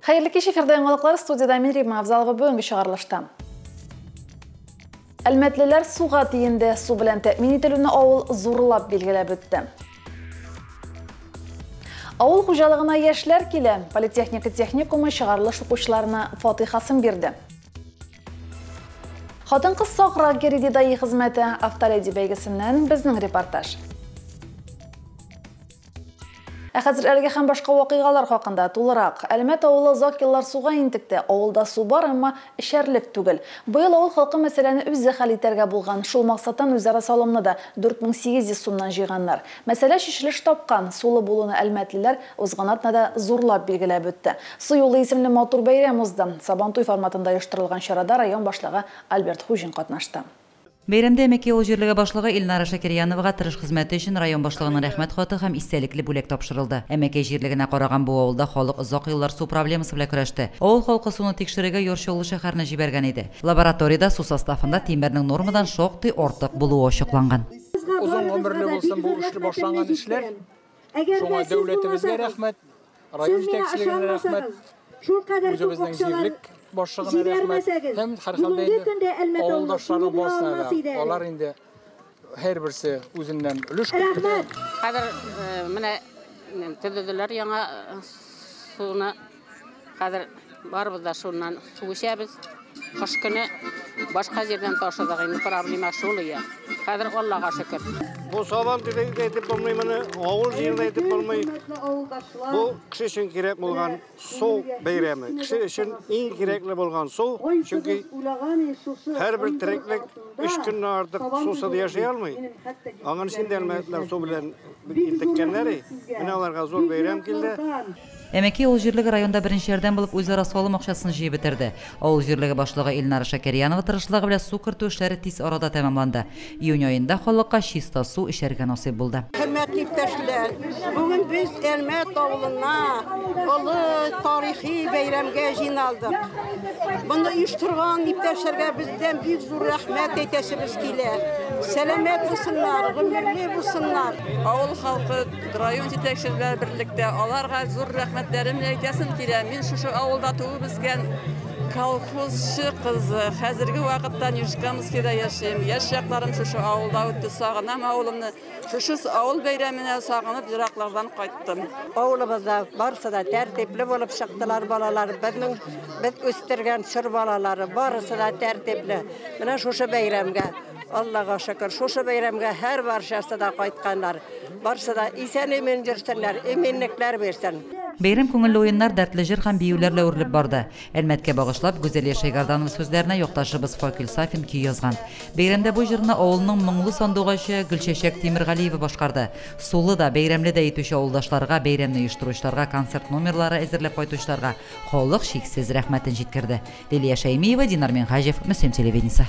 Хәерле кич, эфирда яңалыклар, студияда мин Римма Авзалова. Бүгенге чыгарылышта. Әлмәтлеләр суга тиенде, су белән тәэмин ителүне авыл зурлап билгеләп үтте. Авыл хуҗалыгына яшьләр килә. Политехника техникумы чыгарылыш укучыларына фатихасын бирде. Хатын-кыз саграк йөри ди ДАИ хезмәте. Автоледи бәйгесеннән безнең репортаж. Ә хәзер әлеге һәм башка вакыйгалар хакында тулырак. Әлмәт авылы озак еллар суга интекте. Авылда су бар, әмма эчәрлек түгел. Быел авыл халкы мәсьәләне үзе хәл итәргә булган. Шул максаттан үзара салымны да 4800 сумнан җыйганнар. Мәсьәлә чишелеш тапкан. Сулы булуны әлмәтлеләр узган атнада зурлап билгеләп үтте. Су юлы исемле матур бәйрәм узды. Сабантуй форматында оештырылган чарада район башлыгы Альберт Хуҗин катнашты. Бәйрәмдә Әмәкәй авыл җирлеге башлыгы Илнара Шакирьяновага тырыш хезмәте өчен район башлыгының рәхмәт хаты һәм истәлекле бүләк тапшырылды. Әмәкәй җирлегенә караган бу авылда халык озак еллар су проблемасы белән көрәште. Авыл халкы суны тикшерергә Яр Чаллы шәһәренә җибәргән иде. Лабораториядә су составында тимернең нормадан шактый артык булуы ачыкланган. Озын гомерле булсын бу эшле башланган эшләр. Шуңа дәүләтебезгә рәхмәт, район җитәкчелегенә рәхмәт, үзебезнең җирлек башлыгына рәхмәт һәм һәрхәлдә инде авылдашларның барысына да. Алар инде һәрберсе үзеннән өлеш кертте. Хәзер менә төзеделәр яңа суны. Хәзер барыбыз да шуннан су эчәбез. Кыш көне башка җирдән ташыдык инде, проблема шул ия. Хәзер Аллага шөкер. Бу сабан туйда әйтеп булмый моны, авыл җыенында әйтеп булмый. Бу кеше өчен кирәк булган су бәйрәме. Кеше өчен иң кирәкле булган су, чөнки һәрбер тереклек 3 көннән артык сусыз яши алмый. Аңын өчен дә әлмәтләр су белән интеккәннәр. Менә аларга зур бәйрәм килде. Әмәкәй авыл җирлеге районда беренчеләрдән булып үзара салым акчасын җыеп бетерде. Авыл җирлеге башлыгы Илнара Шакирьянова тырышлыгы белән су кертү эшләре тиз арада тәмамланды. Июнь аенда халыкка чиста су эчәргә насыйп булды. Хөрмәтле иптәшләр, бүген без Әлмәт авылына олы тарихи бәйрәмгә җыйналдык. Моны оештырган иптәшләргә бездән бик зур рәхмәт әйтәсебез килә. Сәламәт булсыннар, гомерле булсыннар. Авыл халкы, район җитәкчеләре берлектә аларга зур рәхмәтләремне әйтәсем килә. Мин шушы авылда туып үскән колхозчы кызы. Хәзерге вакытта Нижнекамскида яшим. Яшь чакларым шушы авылда үтте. Сагынам авылымны. Шушы авыл бәйрәменә сагынып ераклардан кайттым. Авылыбызда барысы да тәртипле булып чыктылар балалар. Безнең без үстергән чор балалары барысы да тәртипле. Менә шушы бәйрәмгә Аллага шөкер, шушы бәйрәмгә һәр барчасы да кайтканнар. Барысы да исән-имин йөрсеннәр, иминлекләр бирсен. Бәйрәм күңелле уеннар, дәртле җыр һәм биюләр белән үрелеп барды. Әлмәткә багышлап Гүзәлия Шәйгарданова сүзләренә якташыбыз Факил Сафин көй язган. Бәйрәмдә бу җырны авылның моңлы сандугачы Гөлчәчәк Тимергалиева башкарды. Сулы да, бәйрәмле дә итүче авылдашларга, бәйрәмне оештыручыларга, концерт номерлары әзерләп кайтучыларга халык чиксез рәхмәтен җиткерде. Лилия Шәймиева, Динар Минһаҗев, Мөслим телевидениесе.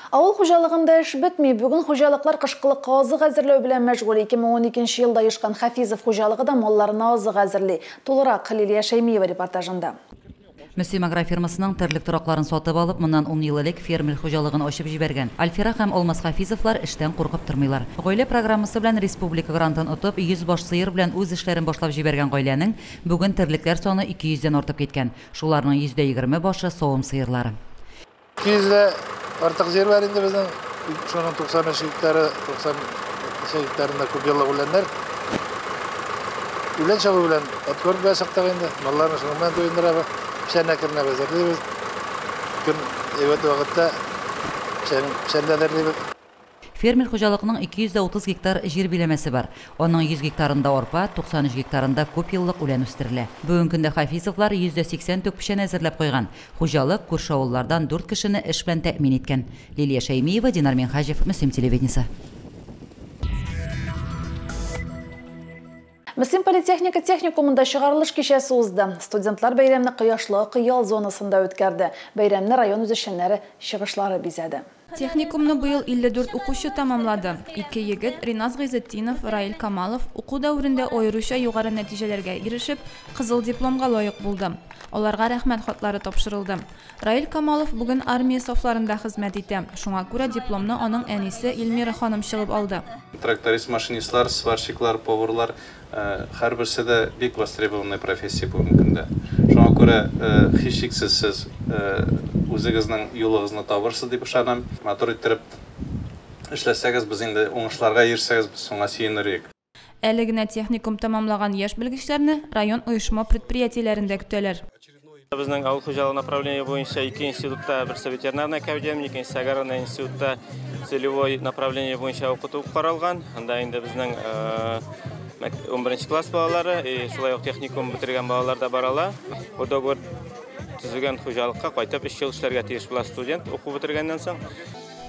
Авыл хуҗалыгында эш бетми. Бүген хуҗалыклар кышкылыкка азык әзерләү белән мәшгуль. 2012 елда оешкан Хафизов хуҗалыгы да малларына азык әзерли. Тулырак Лилия Шәймиева репортажында. Мөслим агрофирмасының терлек торакларын сатып алып, моннан 10 ел элек фермер хуҗалыгын ачып җибәргән. Альфира һәм Алмаз Хафизовлар эштән куркып тормыйлар. Гаилә программасы белән республика грантын отып, 100 баш сыер белән үз эшләрен башлап җибәргән гаиләнең бүген терлекләр саны 200дән артып киткән. Шуларның 120 башы савым сыерлары. 200 артык җир бар инде безнең. Шуның 95 гектары, 90 гектарында күп еллык үләннәр. Үлән чабу белән откорм белән чыктык инде. Малларны шуның белән туендырабыз. Печән әкренләп әзерлибез. Көн әйбәт вакытта печән дә әзерлибез. Фермер хуҗалыгының 230 гектар җир биләмәсе бар. Аның 100 гектарында арпа, 93 гектарында күп еллык үлән үстерелә. Бүгенге көндә Хафизовлар 180 төп печән әзерләп куйган. Хуҗалык күрше авыллардан 4 кешене эш белән тәэмин иткән. Лилия Шәймиева, Динар Минһаҗев, Мөслим телевидениесе. Мөслим политехника техникумында чыгарылыш кичәсе узды. Студентлар бәйрәмне кояшлы ял зонасында үткәрде. Бәйрәмне район үзешчәннәре чыгышлары бизәде. Техникумны быел 54 укучы тәмамлады. Ике егет, Риназ Гыйзетдинов, Раил Камалов, уку дәверендә аеруча югары нәтиҗәләргә ирешеп, кызыл дипломга лаек булды. Аларга рәхмәт хатлары тапшырылды. Раил Камалов бүген армия сафларында хезмәт итә. Шуңа күрә дипломны аның әнисе Эльмира ханым чыгып алды. Тракторист, машинистлар, сварщиклар, поварлар һәрберсе дә бик востребованный профессия бүгенге көндә. Шуңа күрә һичшиксез сез үзегезнең юлыгызны табырсыз дип ышанам. Матур иттереп эшләсәгез, без инде уңышларга ирешсәгез, без шуңа сөенер идек. Әле генә техникум тәмамлаган яшь белгечләрне район оешма предприятиеләрендә көтәләр. Безнең авыл хуҗалыгы направление буенча ике институтта, берсе ветеринарная академия, икенчесе аграрный институтта целевой направление буенча укыту каралган. Анда инде безнең 11 класс балалары, шулай ук техникум бетергән балалар да бар ала. Бу договор төзегән хуҗалыкка кайтып 3 ел эшләргә тиеш була студент уку бетергәннән соң.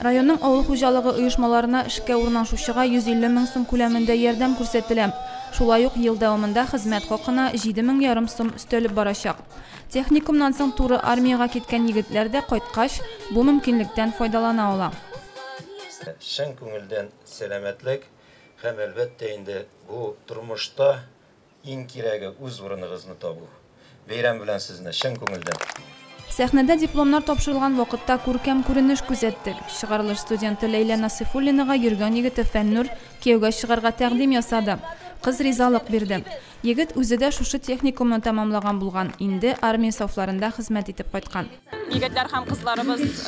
Районның авыл хуҗалыгы оешмаларына эшкә урнашучыга 150 мең сум күләмендә ярдәм күрсәтелә. Шулай ук ел дәвамында хезмәт хакына 7,5 мең сум өстәлеп барачак. Техникумнан соң туры армиягә киткән егетләр дә кайткач, бу мөмкинлектән файдалана ала. Чын күңелдән сәламәтлек һәм әлбәттә инде бу тормышта иң кирәге үз урыныгызны табу. Бәйрәм белән сезне чын күңелдән. Сәхнәдә дипломнар тапшырылган вакытта күркәм күренеш күзәттек. Чыгарылыш студенты Ләйлә Насыйфуллинага йөргән егете Фәннур кияүгә чыгарга тәкъдим ясады. Кыз ризалык бирде. Егет үзе дә шушы техникумны тәмамлаган булган, инде армия сафларында хезмәт итеп кайткан. Егетләр һәм кызларыбыз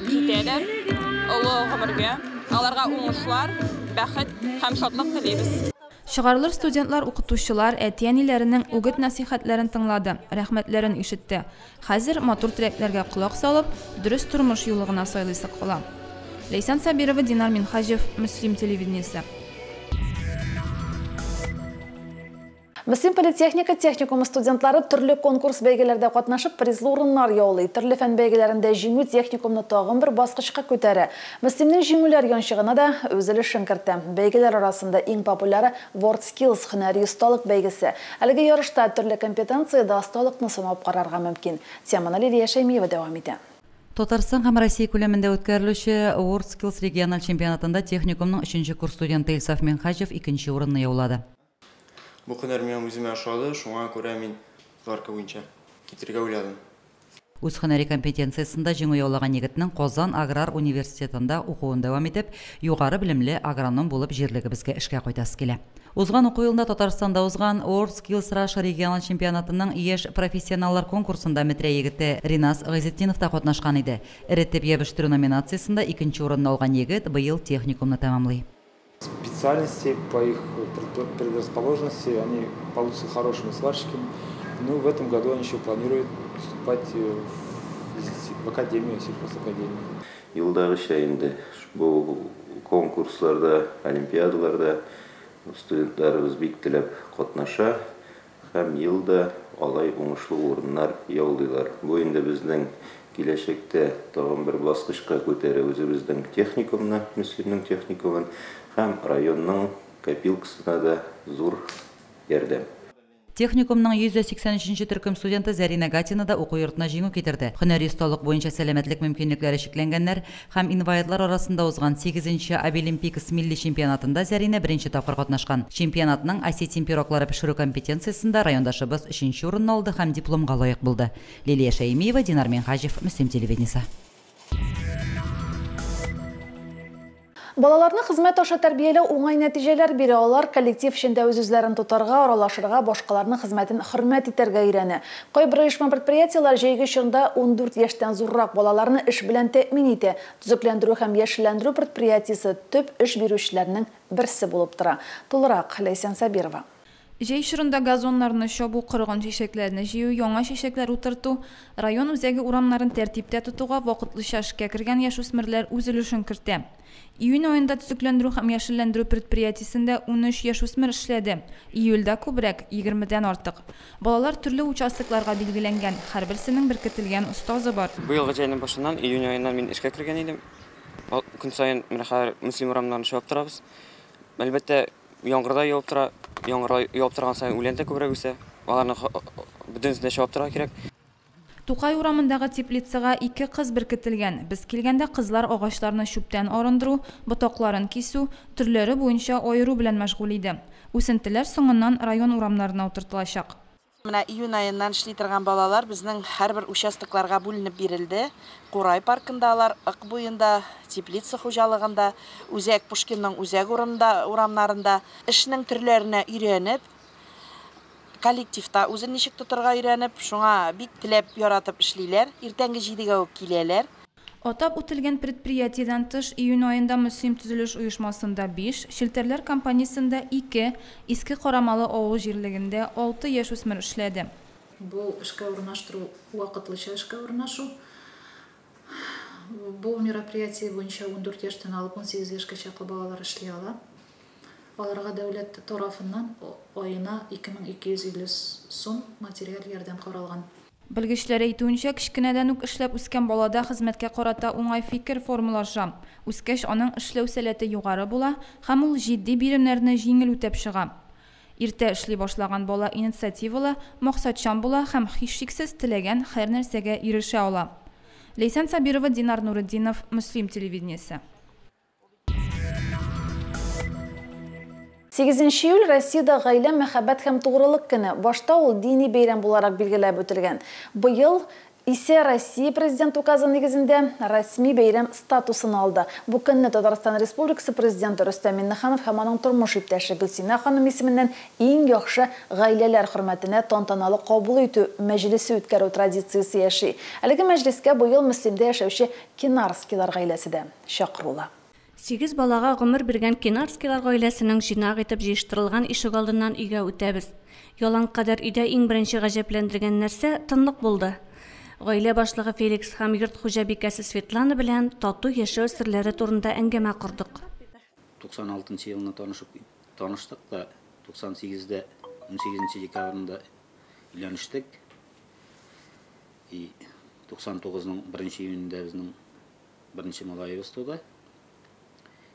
китәләр олы гомергә. Аларга уңышлар, бәхет һәм шатлык телибез. Чыгарылыш студентлар укытучылар, әти-әниләренең үгет нәсихәтләрен тыңлады, рәхмәтләрен ишетте. Хәзер матур теләкләргә колак салып, дөрес тормыш юлы гына сайлыйсы кала. Ләйсән Сабирова, Динар Минхаҗев, Мөслим телевидениесе. Мөслим политехника техникумы студентлары төрле конкурс бәйгеләрдә катнашып призлы урыннар яулый. Төрле фән бәйгеләрендә җиңү техникумны тагын бер баскычка күтәрә. Мөслимнең җиңүләр янчыгына да үз өлешен кертә. Бәйгеләр арасында иң популяры WorldSkills һөнәри осталык бәйгесе. Әлеге ярышта төрле компетенциядә осталыкны сынап карарга мөмкин. Теманы Лилия Шәймиева дәвам итә. Татарстан һәм Россия күләмендә үткәрелүче WorldSkills региональ чемпионатында техникумның 3нче курс студенты Илсаф Минхаҗев 2нче урынны яулады. Бу һөнәр миңа үземә ошады, шуңа күрә мин сварка буенча китергә уйладым. Үз һөнәри компетенциясендә җиңү яулаган егетнең Казан аграр университетында укуын дәвам итеп, югары белемле агроном булып җирлегебезгә эшкә кайтасы килә. Узган уку елында Татарстанда узган WorldSkills Russia региональ чемпионатының яшь профессионаллар конкурсында Метрә егете Риназ Гыйзетдинов та катнашкан иде. Эретеп ябыштыру номинациясендә 2нче урынны алган егет быел техникумны тәмамлый. Специальности по их предрасположенности они получатся хорошими сварщиками. Ну, в этом году они еще планируют поступать в академию, сельхозакадемию. Елдагыча инде бу конкурсларда, олимпиадаларда студентларыбыз бик теләп катнаша һәм елда алай уңышлы урыннар яулыйлар. Бу инде безнең киләчәктә тагын бер баскычка күтәрә үзебезнең техникумны, Мөслимнең техникумын һәм районның копилкасына да зур ярдәм. Техникумның 183нче төркем студенты Зәринә Гатина да уку йортына җиңү китерде. Һөнәри осталык буенча сәламәтлек мөмкинлекләре чикләнгәннәр һәм инвалидлар арасында узган 8нче Абилимпикс милли чемпионатында Зәринә беренче тапкыр катнашкан. Чемпионатның осетин пироглары пешерү компетенциясендә райондашыбыз 3нче урынны алды һәм дипломга лаек булды. Лилия Шәймиева, Динар Минхаҗев, Мөслим телевидениесе. Балаларны хезмәт аша тәрбияләү уңай нәтиҗәләр бирә. Алар коллектив эчендә үз-үзләрен тотарга, аралашырга, башкаларның хезмәтен хөрмәт итәргә өйрәнә. Кайбер оешма предприятиеләр җәйге чорында 14 яшьтән зуррак балаларны эш белән тәэмин итә. Төзекләндерү һәм яшелләндерү предприятиесе төп эш бирүчеләрнең берсе булып тора. Тулырак Ләйсән Сабирова. Җәй чорында газоннарны чабу, корыган чәчәкләрне җыю, яңа чәчәкләр утырту, район үзәге урамнарын тәртиптә тотуга вакытлыча эшкә кергән яшүсмерләр үз өлешен кертә. Июнь аенда төзекләндерү һәм яшелләндерү предприятиесендә 13 яшүсмер эшләде. Июльдә күбрәк, 20-дән артык. Балалар төрле участокларга билгеләнгән, һәрберсенең беркетелгән остазы бар. Быелгы җәйнең башыннан июнь аеннан мин эшкә кергән идем. Көн саен менә хәзер Мөслим урамнарын чабып торабыз. Әлбәттә, яңгырда явып тора, яңгыр явып торган саен үлән дә күбрәк үсә. Аларны бөтенесен дә чабып торырга кирәк. Тукай урамындагы теплицага ике кыз беркетелгән. Без килгәндә кызлар агачларны чүптән арындыру, ботакларын кисү, төрләре буенча аеру белән мәшгуль иде. Үсентеләр соңыннан район урамнарына утыртылачак. Менә июнь аеннан эшли торган балалар безнең һәрбер участокларга бүленеп бирелде. Курай паркында алар, Ык буенда, теплица хуҗалыгында, үзәк Пушкинның үзәк урынында, урамнарында эшнең төрләренә өйрәнеп, коллективта үзен ничек тотырга өйрәнеп, шуңа бик теләп, яратып эшлиләр. Иртәнге 7гә үк киләләр. Атап үтелгән предприятиедән тыш, июнь аенда Мөслим төзелеш оешмасында 5, Челтәрләр компаниясендә 2, Иске Карамалы авыл җирлегендә 6 яшүсмер эшләде. Бу эшкә урнаштыру вакытлыча эшкә урнашу. Бу мероприятие буенча 14 яшьтән алып 18 яшькә чаклы балалар эшли ала. Аларга дәүләт тарафыннан аена 2250 сум материаль ярдәм каралган. Белгечләр әйтүенчә, кечкенәдән үк эшләп үскән балада хезмәткә карата уңай фикер формалаша. Үскәч, аның эшләү сәләте югары була һәм ул җитди биремнәрне җиңел үтәп чыга. Иртә эшли башлаган бала инициативалы, максатчан була һәм һичшиксез теләгән һәр нәрсәгә ирешә ала. Ләйсән Сабирова, Динар Нуретдинов, Мөслим телевидениесе. 8 июль Россиядә гаилә, мәхәббәт һәм тугрылык көне. Башта ул дини бәйрәм буларак билгеләп үтелгән. Быел исә Россия Президент указы нигезендә рәсми бәйрәм статусын алды. Бу көнне Татарстан Республикасы Президенты Рөстәм Миңнеханов һәм аның тормыш иптәше Гөлсинә ханым исеменнән иң яхшы гаиләләр хөрмәтенә тантаналы кабул итү мәҗлесе үткәрү традициясе яши. Әлеге мәҗлескә быел Мөслимдә яшәүче Кинарскийлар гаиләсе дә чакырулы. 8 балага гомер биргән Кинарскийлар гаиләсенең җыйнак итеп җыештырылган ишегалдыннан өйгә үтәбез. Ялан кадәр өйдә иң беренче гаҗәпләндергән нәрсә тынлык булды. Гаилә башлыгы Феликс һәм йорт хуҗабикәсе Светлана белән тату яшәү серләре турында әңгәмә кордык. 96 елны таныштык та, 98-дә 18 декабрендә өйләнештек. И 99-ның 1 июнендә безнең беренче малаебыз туды.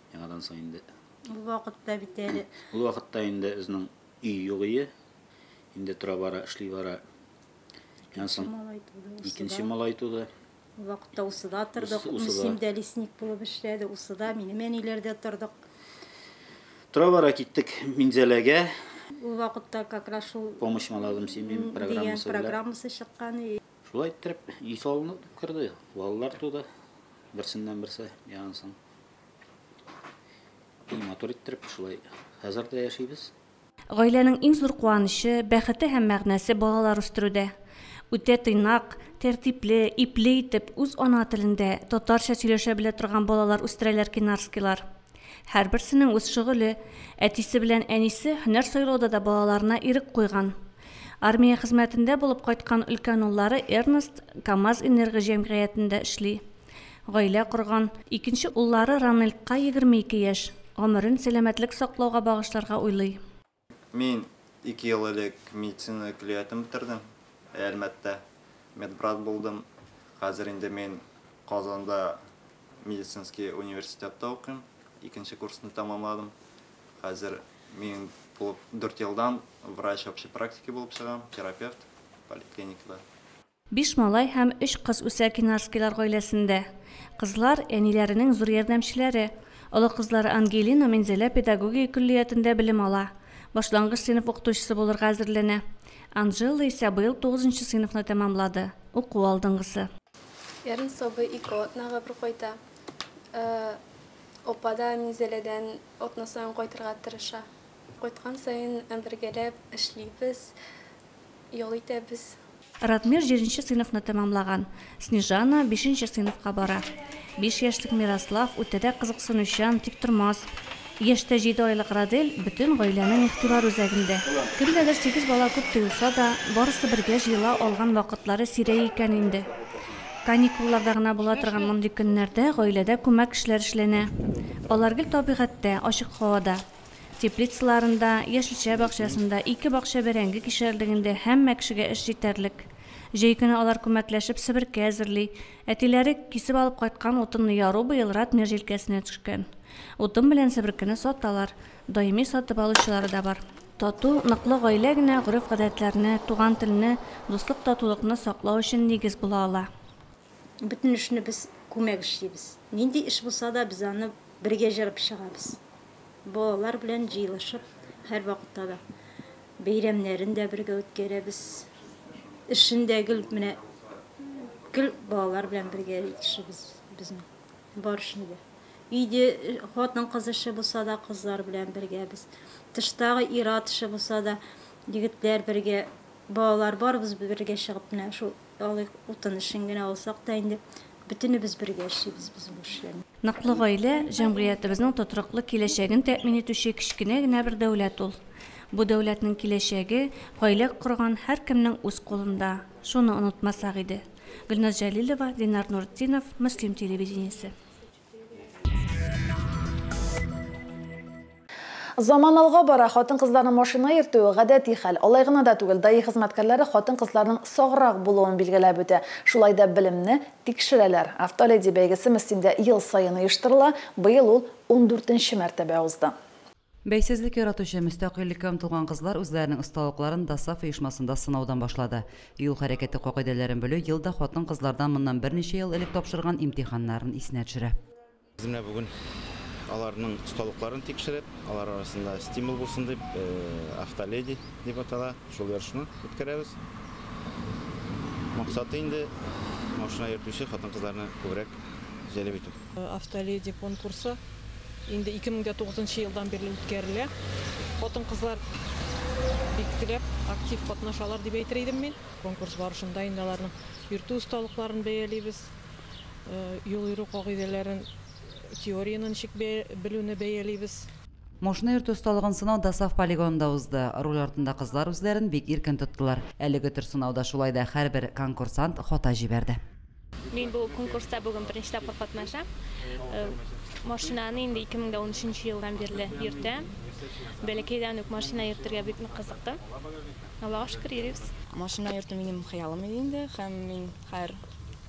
Яңадан соң инде. Ул вакытта бит әле. Ул вакытта инде безнең өй юк иде. Инде тора бара, эшли бара. Икенче малай туды. Ул вакытта Усыда тордык. Мөслимдә лесник булып эшләде. Усыда минем әниләрдә тордык. Тора бара киттек Минзәләгә. Ул вакытта как раз шул Помощь молодым семьям программасы чыккан. Шулай иттереп өй салынып керде. Балалар туды. Берсеннән берсе яңадан соң. Матур иттереп шулай хәзер дә яшибез. Гаиләнең иң зур куанычы, бәхете һәм мәгънәсе балалар үстерүдә. Үтә тыйнак, тәртипле, ипле итеп үз ана телендә татарча сөйләшә белә торган балалар үстерәләр Кинарскийлар. Һәрберсенең үз шөгыле, әтисе белән әнисе һөнәр сайлауда да балаларына ирек куйган. Армия хезмәтендә булып кайткан өлкән уллары Эрнест КАМАЗ энерго җәмгыятендә эшли. Гаилә корган. Икенче уллары Ранельдка 22 яшь. Гомерен сәламәтлек саклауга багышларга уйлый. Мин 2 ел элек медицина көллиятен бетердем. Әлмәттә медбрат булдым. Хәзер инде мин Казанда медицинский университетта укыйм. Икенче курсны тәмамладым. Хәзер мин булып 4 елдан врач общей практики булып чыгам, терапевт поликлиникада. 5 малай һәм 3 кыз үсә Кинарскийлар гаиләсендә. Кызлар әниләренең зур ярдәмчеләре. Олы кызлары Ангелина Минзәлә педагогия көллиятендә белем ала. Башлангыч сыйныф укытучысы булырга әзерләнә. Анжела исә быел 9 сыйныфны тәмамлады. Уку алдынгысы. Эрнст абый 2 атнага бер кайта. Апа да Минзәләдән атна саен кайтырга тырыша. Кайткан саен бергәләп эшлибез, ял итәбез. Радмир 7 сыйныфны тәмамлаган. Снежана 5 сыйныфка бара. 5 яшьлек Мирослав үтә дә кызыксынучан, тик тормас. Яшьтә 7 айлык Радель бөтен гаиләнең игътибар үзәгендә. Кемгәдер 8 бала күп тоелса да, барысы бергә җыела алган вакытлары сирәк икән инде. Каникулларда гына була торган мондый көннәрдә гаиләдә күмәк эшләр эшләнә. Алар гел табигатьтә, ачык һавада. Теплицаларында, яшелчә бакчасында, 2 бакча бәрәңге кишәрлегендә һәммә кешегә эш җитәрлек. Җәй көне алар күмәкләшеп себерке әзерли. Әтиләре кисеп алып кайткан утынны яру быел Ратмир җилкәсенә төшкән. Утын белән себеркене саталар. Даими сатып алучылары да бар. Тату, ныклы гаилә генә гореф-гадәтләрне, туган телне, дуслык-татулыкны саклау өчен нигез була ала. Бөтен эшне без күмәк эшлибез. Нинди эш булса да, без аны бергә җырып чыгабыз. Балалар белән җыелышып, һәрвакытта да бәйрәмнәрен дә бергә үткәрәбез. Эшен дә гел менә гел балалар белән бергә эшебез безнең. Бар эшне дә. Өйдә хатын-кыз эше булса да, кызлар белән бергә без. Тыштагы ир-ат эше булса да, егетләр бергә, балалар барыбыз бергә чыгып менә шул алыйк утын эшен генә алсак та инде бөтенебез бергә эшлибез без бу эшләрне. Ныклы гаилә җәмгыятебезнең тотрыклы киләчәген тәэмин итүче кечкенә генә бер дәүләт ул. Бу дәүләтнең киләчәге гаилә корган һәркемнең үз кулында. Шуны онытмасак иде. Гөлназ Җәлилова, Динар Нуртдинов, Мөслим телевидениесе. Заман алга бара, хатын-кызларның машина йөртүе гадәти хәл. Алай гына да түгел, ДАИ хезмәткәрләре хатын-кызларның саграк булуын билгеләп үтә. Шулай да белемне тикшерәләр. Автоледи бәйгесе Мөслимдә ел саен оештырыла. Быел ул 14нче мәртәбә узды. Бәйсезлек яратучы, мөстәкыйльлеккә омтылган кызлар үзләренең осталыкларын ДОСААФ оешмасында сынаудан башлады. Юл хәрәкәте кагыйдәләрен белү ел да хатын-кызлардан моннан берничә ел элек тапшырган имтиханнарын исенә төшерә. Без менә бүген аларның осталыкларын тикшереп, алар арасында стимул булсын дип, автоледи дип атала, шул ярышны үткәрәбез. Максаты инде машина йөртүче хатын-кызларны күбрәк җәлеп итү. Автоледи конкурсы инде 2009 елдан бирле үткәрелә. Хатын-кызлар бик теләп актив катнашалар дип әйтер идем мин. Конкурс барышында инде аларның йөртү осталыкларын бәялибез, юл йөрү кагыйдәләрен, теорияне ничек белүне бәялибез. Машина йөртү осталыгын сынау ДОСААФ полигонында узды. Руль артында кызлар үзләрен бик иркен тоттылар. Әлеге төр сынауда шулай да һәрбер конкурсант хата җибәрде. Мин бу конкурста бүген беренче тапкыр катнашам. Машинаны инде 2013 елдан бирле йөртәм. Бәләкәйдән үк машина йөртергә бик нык кызыктым. Аллага шөкер, йөрибез. Машина йөртү минем хыялым иде инде, һәм мин хәзер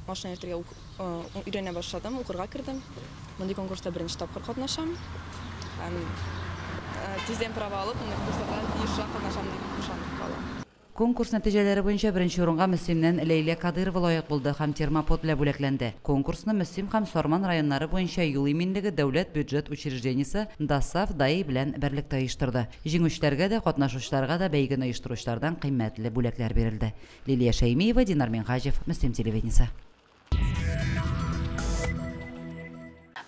машина йөртергә өйрәнә башладым, укырга кердем. Мондый конкурста беренче тапкыр катнашам. Һәм тиздән права алып, мондый конкурсларда ешрак катнашам дип ышанып калам. Конкурс нәтиҗәләре буенча беренче урынга Мөслимнән Ләйлә Кадырова лаек булды һәм термопод белән бүләкләнде. Конкурсны Мөслим һәм Сарман районнары буенча юл иминлеге дәүләт бюджет учреждениесе ДОСААФ ДАИ белән берлектә оештырды. Җиңүчеләргә дә, катнашучыларга да бәйгене оештыручылардан кыйммәтле бүләкләр бирелде. Лилия Шәймиева, Динар Минһаҗев, Мөслим телевидениесе.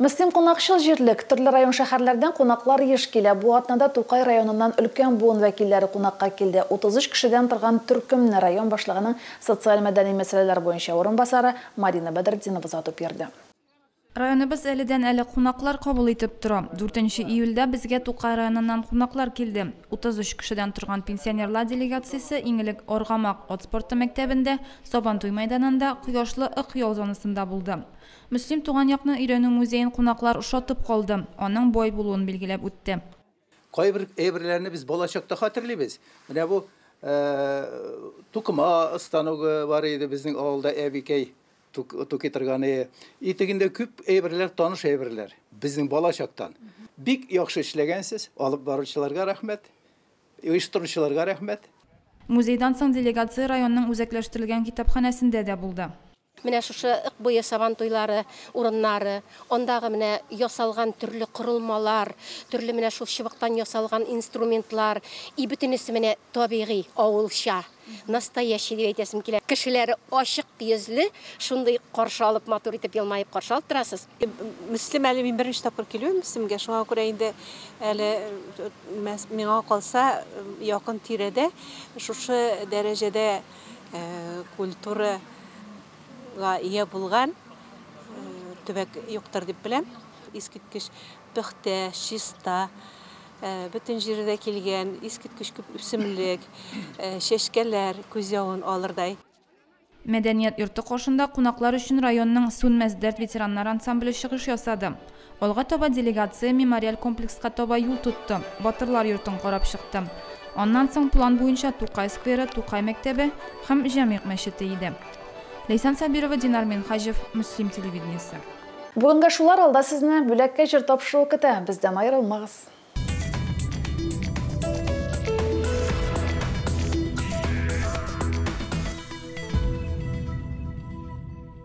Мөслим кунакчыл җирлек. Төрле район шәһәрләрдән кунаклар еш килә. Бу атнада Тукай районыннан өлкән буын вәкилләре кунакка килде. 33 кешедән торган төркемне район башлыгының социаль-мәдәни мәсьәләләр буенча урынбасары Марина Бәдретдинова озатып йөрде. Районыбыз әледән әле кунаклар кабул итеп тора. 4 июльдә безгә Тукай районыннан кунаклар килде. 33 кешедән торган пенсионерлар делегациясе иң элек Аргамак ат спорты мәктәбендә, Сабантуй мәйданында, Кояшлы Ык ял зонасында булды. Мөслим туган якны өйрәнү музеен кунаклар ошатып калды. Аның бай булуын билгеләп үтте. Кайбер әйберләрне без балачакта хәтерлибез. Менә бу тукыма станогы бар иде безнең авылда, әбикәй туки торганы. Итегендә күп әйберләр, таныш әйберләр безнең балачактан. Бик яхшы эшләгәнсез, алып баручыларга рәхмәт, оештыручыларга рәхмәт. Музейдан соң делегация районның үзәкләштерелгән китапханәсендә дә булды. Менә шушы Ык буе сабантуйлары урыннары, андагы менә ясалган төрле корылмалар, төрле менә шул чыбыктан ясалган инструментлар, и бөтенесе менә табигый, авылча, настоящий дип әйтәсем килә. Кешеләре ачык йөзле, шундый каршы алып, матур итеп елмаеп каршы алып торасыз. Мөслим әле мин беренче тапкыр килүем Мөслимгә, шуңа күрә инде әле миңа калса якын тирәдә шушы дәрәҗәдә культура ия булган төбәк юктыр дип беләм. Искиткеч пөхтә, чиста, бөтен җирдә килгән искиткеч күп үсемлек, чәчкәләр күз явын алырдай. Мәдәният йорты каршында кунаклар өчен районның Сүнмәс дәрт ветераннар ансамбле чыгыш ясады. Алга таба делегация мемориаль комплекска таба юл тотты, Батырлар йортын карап чыкты. Аннан соң план буенча Тукай скверы, Тукай мәктәбе һәм Җәмигъ мәчете иде. Ләйсән Сабирова, Динар Минһаҗев, Мөслим телевидениесе. Бүгенгә шулар, алда сезне бүләккә җыр тапшыру көтә. Бездән аерылмагыз.